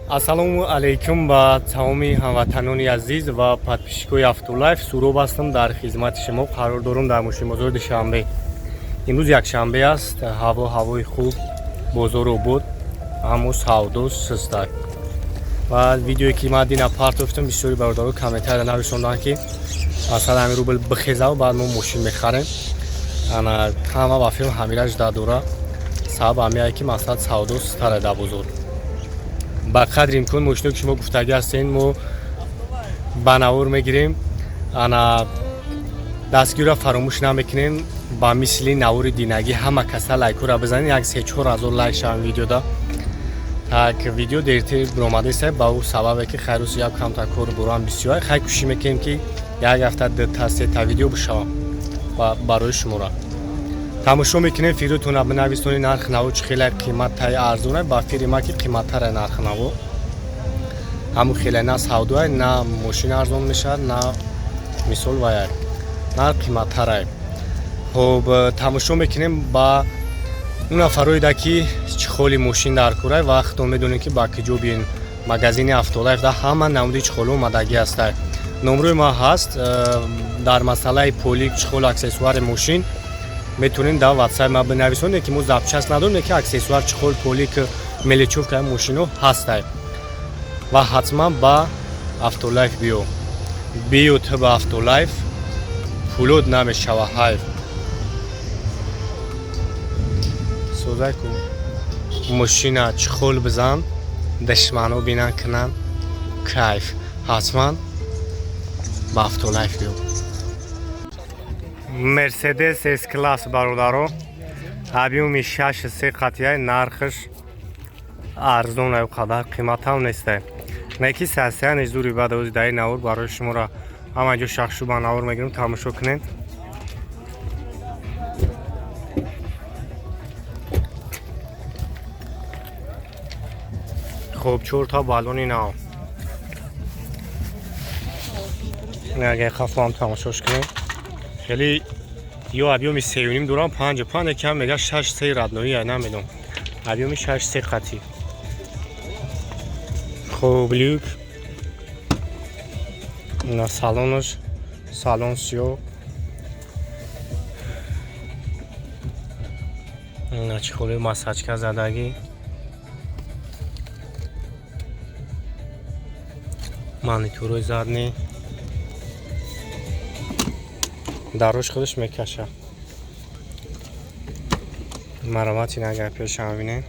Ассалому алайкум ба тамоми ҳамватанони азиз ва подписчикои Автолайф. Суроб ҳастам, дар хизмати шумо қарор дорам дар мошинбозори Душанбе. Имрӯз якшанбе аст, ҳаво ҳавои хуб, бозор обод, аммо савдо сустак. Ва видеое ки ман дина партофтам, бисёри бародаро комментария нависонданд, ки масалан ҳамин рубл бихезав, баъд мо мошин мехарем. Ана ҳама ба филм ҳамира жда дора. Сабаб ҳамияе ки масалан савдо сустара дар бозор. Ба қадри имкон мошино ки шумо гуфтагӣ ҳастен, мо ба навор мегирем. Ана дастгирро фаромӯш намекунем. Ба мисли навори динагӣ ҳама каса лайкҳоро бизанед, як се-чор ҳазор лайк шавам видеода. Так видео дертир биромадаиста ба ӯ сабабе ки хайрӯз як камтар кор бурам бисёр. Хай, кӯшиш мекунем, ки як ҳафта дута сета видео бишавам барои шуморо. Тамошо мекунем, фиротона бинависони, нархи наво чӣ хеле қиматтаи арзона. Ба фири ма ки қиматтаре нархи наво, ҳамун хеле на савдоай, на мошин арзон мешавад, на мисол ваяй нарх қиматтарай. Хоб, тамошо мекунем ба он нафароеда ки чехоли мошин дар курай. Вақтон медонем, ки ба киҷо биен. Магазини Автолайф да ҳама намуди чехоло омадагӣ ҳастай. Номрои ма ҳаст. Дар масъалаи полик, чехол, аксессуари мошин метавонем дар ватсап ма бинависонем, ки мо запчасть надорем, ки аксессуар, чехол, полик, мелочёвка мошино ҳастай. Ва ҳатман ба Автолайф биё, биё ту ба Автолайф, пулот намешава ҳайф. Созайку мошина чехол бизан, душмано бинан, кунанд кайф. Ҳатман ба Автолайф биё. Мерседес С класс, бародаро, объёми 6,3 қатияй, нархаш арзон, ай қадар қиматам нестай. Неки сасияни зури. Баъд ози даи навор барои шуморо ҳама ҷо шахшуба навор мегирем, тамошо кунед. Хуб, чорта баллони нав, агар хафоам тамошош кунед. Хеле ё объёми сеюним дорам, панҷу панҷ кам мега, шаш се родной я намедонам, объёми 6,3 қатӣ. Хуб, люк на салонаш, салон сиёҳ, на чехоли масачка задагӣ, мониторои задний, дарош худаш мекаша. Маромати агар пешам бинем.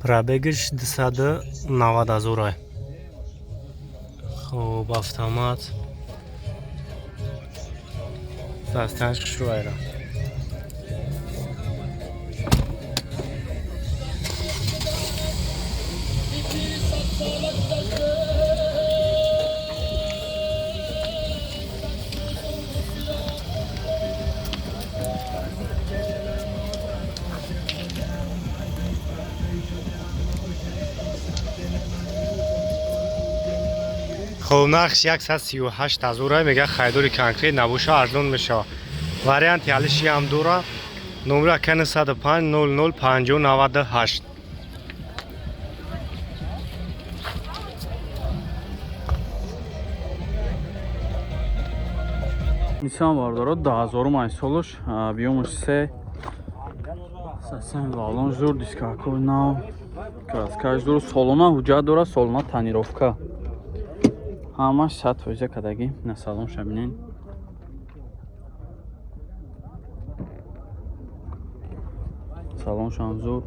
Пробегаш 290 ҳазорай. Хуб, автомат, дасташ хушрӯайра. Хуб, нархш 138 ҳазора мега. Харидори конкрет набоша, арзон мешавад. Варианти алиши ҳам дора. Номри ака 905 00 50 98. Нисан, бародаро, 10 0-ум ай солаш, объёмаш се, сасан валон зур, дискакои нав, краскаш зур, солона ҳуҷҷат дора, солона тонировка. Ҳамаш 100% кадагӣ. На салонша бинен. Салоншам зур.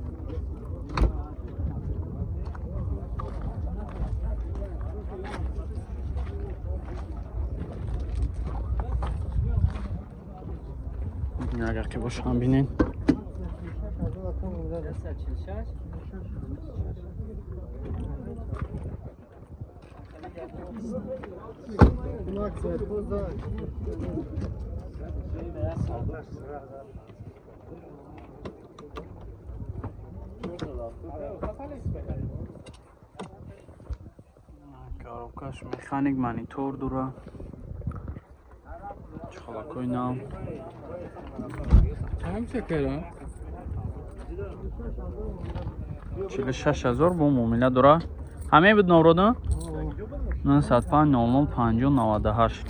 Агар ки бошам бинен. Коробкаш механик, монитор дора. Чехолакои нав. 46 000 бо муомила дора. Ҳамин буд номрода? 905 00 50 98.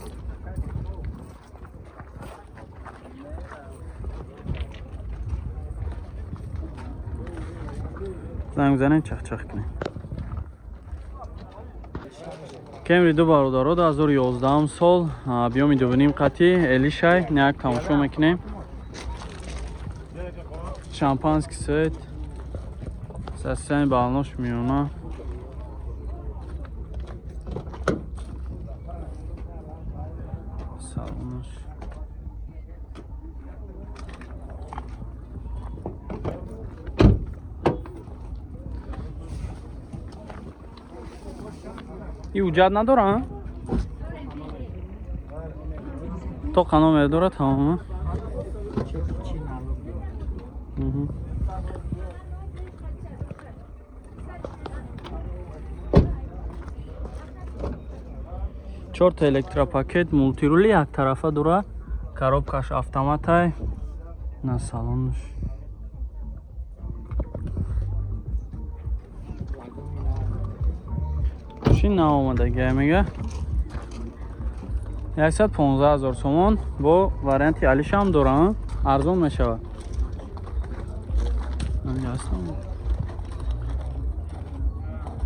Занг бизанем, чахчах кунем. Кемри ду бародаро 2011 сол, биёми дувним қатӣ Элишай, як тамошо мекунем. Шампанский свет. Сасяни балнош миёна. Салонош. И ҳуҷҷат надора? То қаномер дора тамома? Чорта электропакет, мултирули яктарафа дора, коробкаш автоматай. На салонаш. Мошин наомадагия мега. 115 000 сомон бо варианти Алишам дора, арзон мешавад.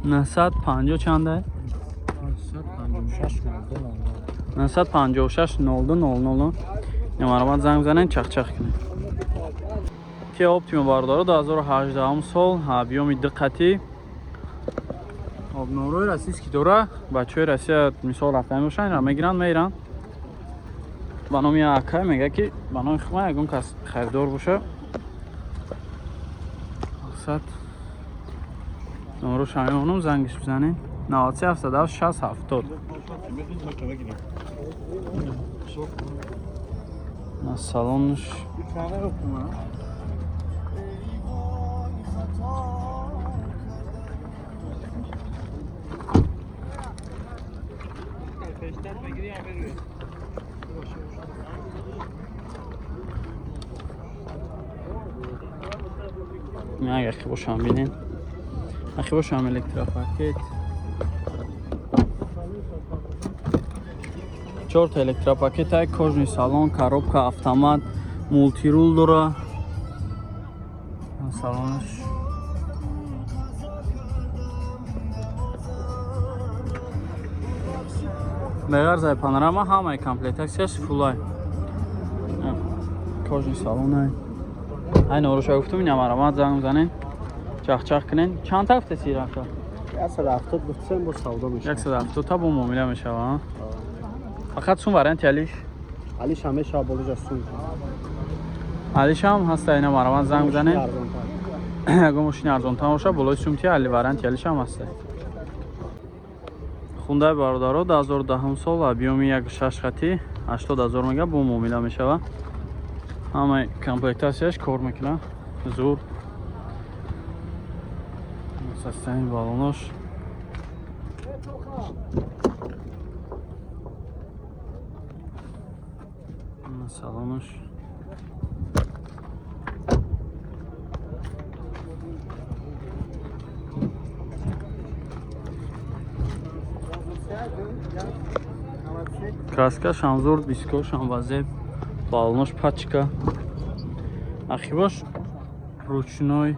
950 чанда? 956 02 00. Марҳамат, занг бизанед, чахчах кунед. Ки Оптима бародаро 2018 сол, биёми диққати обнорои российский дора. Бачаҳои Россия мисол рафта мебошанд, инро мегиранд, меиранд. Ба номи акай мега, ки ба номи хума ягон кас харидор боша. Мақсад номроша мемонам, зангиш бизанед. 93 77 60 70. На салонш. Агар ки бошам бинен. Ахи бошам электропакет. Чорта электропакет ай, кожный салон, коробка, автомат, мултирул дора. Салонаш. Беғарзай панорама ҳамаи комплектатсияш фулай. Кожный салон ай. Ай нороша гуфтум, ина марҳамат, занг бизанен. Чахчах кунен. Чанд та гуфтеси рафта? 170 гуфтем, бо савдо мешавад. 170 та бо муомила мешавад. Фақат сум варианти Алиш. Алиш ҳам мешавад, болоҷа сум. Алиш ҳам ҳаста, ина марҳамат, занг бизанен. Ягон мошини арзонтар боша, болои сумти Али варианти Алиш ҳам ҳаста. Хундай бародаро 2010 сол ва биёми 1.6 хати 80 000 мега бо муомила мешавад. Ҳамаи комплектатсияш кор мекунад. Зур. Состояние баллонош. Салонош. Краскаш ҳам зур, дискош ҳам вазеб, баллонош пачка. Ахибош ручной.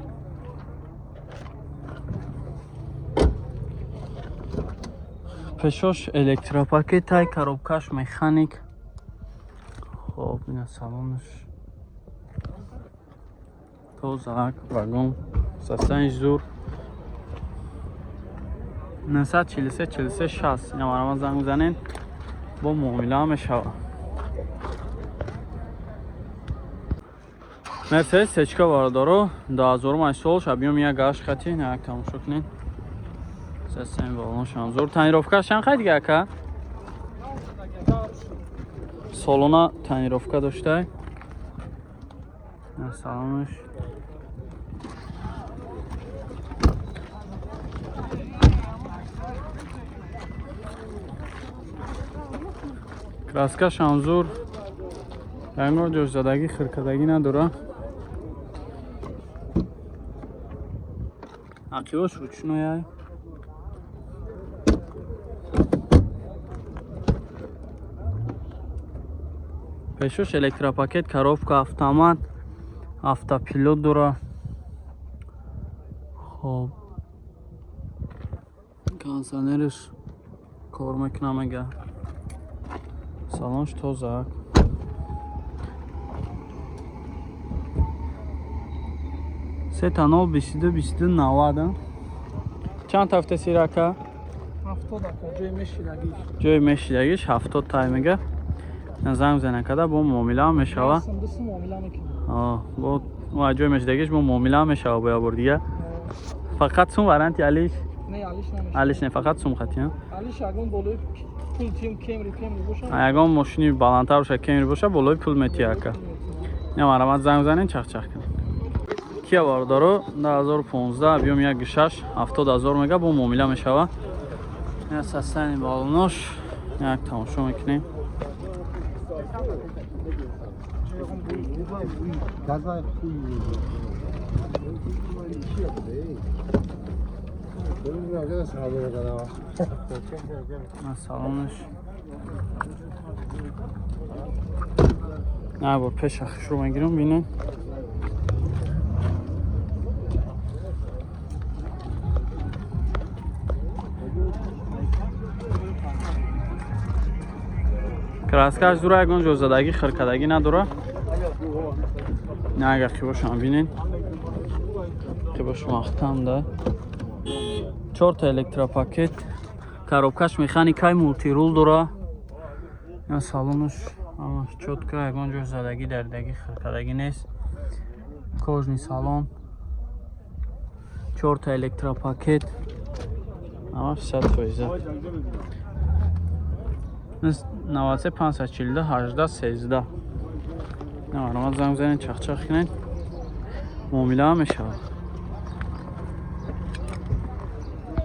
Пешош электропакет ай, коробкаш механик. Хоб, ина салонаш. Тозак, вагон, состояние зур. 943 43 60. Ина марҳамат, занг бизанед. Бо муомила мешавад. Мерседес сечка бародаро 2008 сол, шабиём як гашт хати, як тамошо кунед. Состояние баллонош ҳам зур. Тонировкаш чанд қай дига ака? Солона тонировка доштай. Салонаш. Краскаш ҳам зур. Ягон ҷошзадагӣ, хиркадагӣ надора. Ақибош ручнояй. Пешош электропакет, коробка автомат, автопилот дора. Хоб, кондиционерш кор мекуна, мега. Салонш тоза. Сета нол 22 22 90. Чанд ҳафта сирака? 70 ака, ҷои мешидагиш. Ҷои мешидагиш 70 тай мега. Занг зана када бо муомила мешава. Дустум муомила мекунем. Бо ва ҷои мешидагиш бо муомила мешава бо ябор дига. Фақат сум варианти алиш? Не, алиш намешава. Алиш не, фақат сум хати. Алиш ягон болои пул тим кемри кемри боша. Ягон мошини баландтар боша, кемри боша, болои пул метия ака. Не, марамат занг занен, чах-чах кунед. Кия бародаро 2015 биём 1.6 70,000 мега бо муомила мешава. Я састани балонош як тамошо мекунем. Салонаш на бор пеша шурӯъ мегирам, бинем. Краскаш дура, ягон ҷозадагӣ, хиркадагӣ надора. Не, агар қибошам бинен, қибош махтам да. Чорта электропакет, коробкаш механикай, мултирул дора. Я салонаш ҳамаш чётко, ягон ҷозадагӣ, дардагӣ, хиркадагӣ нест. Кожный салон, чорта электропакет, ҳамаш 100%. 93 542 18 13. Маромад занг занед, чахчах кунед, муомила мешавад.